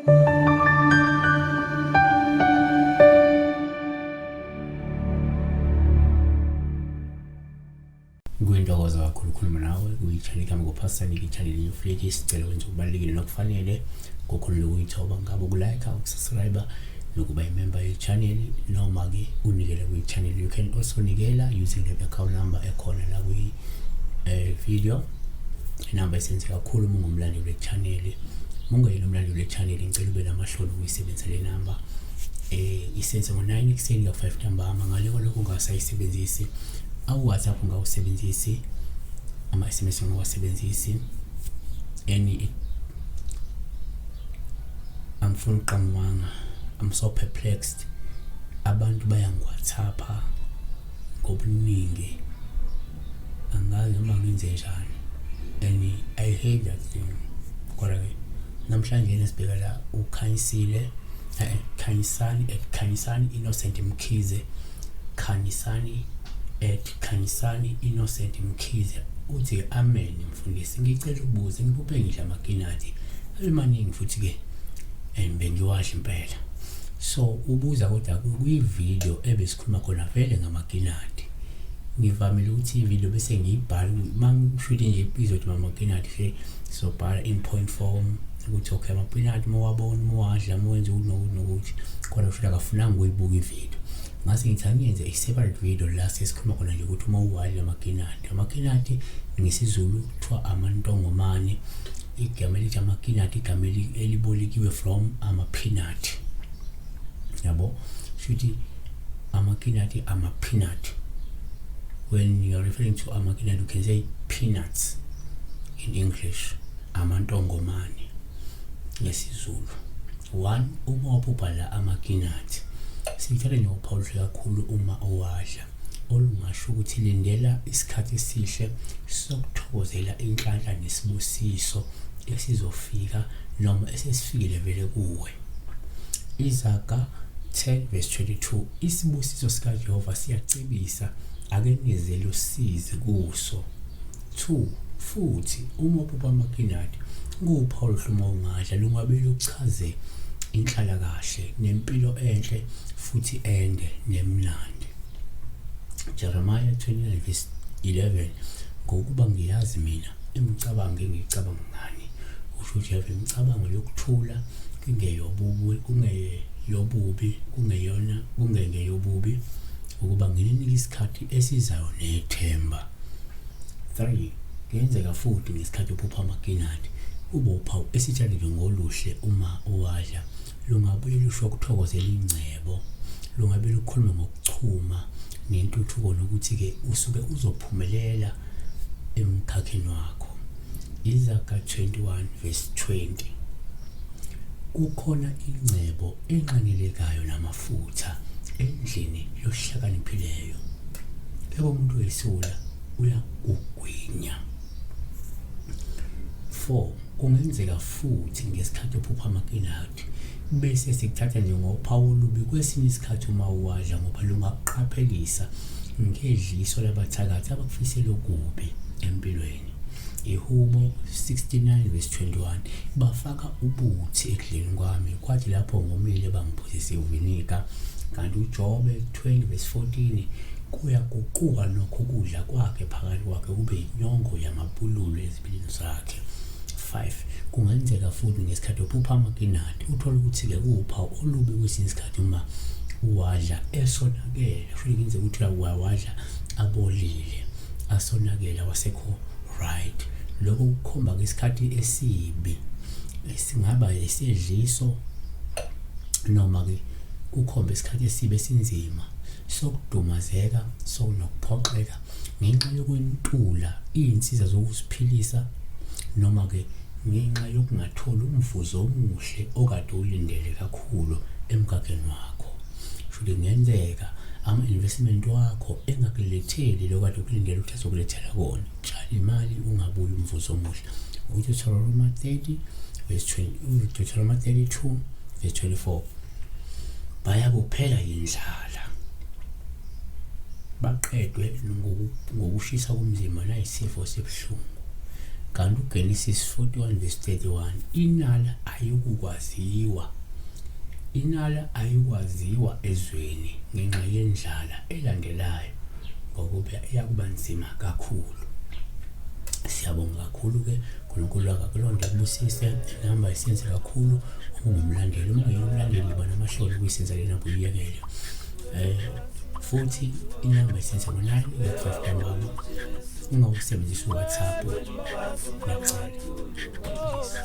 Kuyintokozo kakhulu ukukhuluma nawe kwi-channel kami kuphasani i-channel Newflake. Sicela wenze okubalulekile nokufanele ngokhulula ukuyithoba ngabe ukulike, ukusubscribe nokuba imember ye-channel, noma-ke unikele kwi-channel. You can also nikela using the account number ekhona la kwi-video. Inamba isenze kakhulu uma ungumlandeli we-channel. Uma ungeyena umlandeli we-channel, ngicela ube namahloni ukuyisebenzisa le namba. Isenze ngo-9 ekuseni ka-5 ntambama. Ngale kwalokho ungasayisebenzisi. Awu-WhatsApp ungawusebenzisi, ama-SMS ungawasebenzisi. Any angifuni ukuqamba, I'm so perplexed. Abantu bayangi-WhatsApp-a ngobuningi, angazi noma ngenze njani, and I hate that thing. Kodwa-ke namhlanje sibheka la uKhanyisile, Khanyisani, @Khanyisani Innocent Mkhize, Khanyisani, @Khanyisani Innocent Mkhize, uthi: "Amen mfundisi, ngicela ukubuza, ngiphuphe ngidla amakinati maningi futhi-ke and bengiwadla impela." So ubuza, kodwa kwi-video ebesikhuluma khona vele ngamakinati, ngivamile ukuthi i-video bese ngiyibhala uma ngishuthi nje episode ngamakinati, nje sizobhala in point form ukuthi okay, amapinati uma wabona, uma wadla, uma wenza ukuthi nokuthi nokuthi. Kodwa futhi akafunanga ukuyibuka i-video, ngase ngithi angiyenze i-separate video la sesikhuluma khona nje ukuthi uma uwadla amakinati. Amakinati ngesiZulu kuthiwa amantongomane. Igama elithi amakinati igama elibolekiwe from ama-peanut, yabo. Shuthi amakinati, ama-peanut, when you are referring to amakinati you can say peanuts in English, amantongomane ngesiZulu. One, uma uphupha la amakinati, siyithatha njengophawu oluhle kakhulu uma uwadla, olungasho ukuthi lindela isikhathi esihle sokuthokozela inhlanhla nesibusiso esizofika noma esesifikile vele kuwe. Izaga 10 verse 22: isibusiso sikaJehova siyacebisa, akenezeli usizi kuso. 2, futhi uma uphupha amakinati, kuwuphawu oluhle uma ungadla, lungabe luchaze inhlalakahle nempilo enhle futhi ende nemnandi. Jeremiah 29 verse 11: ngokuba ngiyazi mina imicabango engiyicabanga ngani, usho uJehova, imicabango yokuthula, kungeyobubi, kungeyobubi, kungeyona, kungengeyobubi, ukuba ngininike isikhathi esizayo nethemba. 3, kuyenzeka futhi ngesikhathi uphupha amakinati, kube uphawu esithathe njengoluhle uma uwadla, lungabuye lusho ukuthokozela ingcebo, lungabe lukhulume ngokuchuma nentuthuko, nokuthi-ke usuke uzophumelela emkhakheni wakho. Izaga 21 verse 20: kukhona ingcebo enxanelekayo namafutha endlini yohlakaniphileyo, kepha umuntu oyisiwula uyakugwinya. 4, kungenzeka futhi ngesikhathi uphupha amakinati, bese sikuthatha njengophawu olubi kwesinye isikhathi uma uwadla, ngoba lungakuqaphelisa ngedliso labathakathi abakufisela okubi empilweni. Ihubo 69 verse 21: bafaka ubuthi ekudleni kwami, kwathi lapho ngomile bangiphuzisa iviniga. Kanti uJobe 20 verse 14: kuyaguquka nokho ukudla kwakhe phakathi kwakhe, kube inyongo yamabululu ezibilini zakhe. 5, kungenzeka futhi ngesikhathi uphupha amakinati, uthole ukuthi-ke kuwuphawu olubi kwesinye isikhathi uma uwadla esonakele. Futhi kungenzeka ukuthi uyawadla abolile, asonakele, awasekho right. Lokho kukhomba isikhathi esibi esingaba esedliso, noma-ke kukhomba isikhathi esibi esinzima sokudumazeka, sokuphoxeka ngenxa yokwentula iy'nsiza zokuziphilisa, noma-ke ngenxa yokungatholi umvuzo omuhle okade ulindele kakhulu emkhakheni wakho. Shuthi kungenzeka ama-investment wakho engakuletheli lokho kade ukulindele ukuthi azokulethela kona. Tshala imali, ungabuyi umvuzo omuhle. UDeuteronomy 30 verse 20, uDeuteronomy 32 verse 24: bayakuphela yindlala, baqedwe ngokushisa komzimba nayisifo sebuhlungu. Kanti uGenesis 41 verse 31, inala ayikukwaziwa, inala ayikwaziwa ezweni ngenxa yendlala elandelayo, ngokuba iyakuba nzima kakhulu. Siyabonga kakhulu-ke, uNkulunkulu akakulonda akubusise. Inamba isenze kakhulu uma ungumlandeli, uma ungeyena umlandeli uba namahloni ukuyisenza le namba uyiyekele. Futhi inamba isenze ngo-9 ngo-5 ntambama. Ungawusebenzisi uWhatsApp, ngiyacela. Please.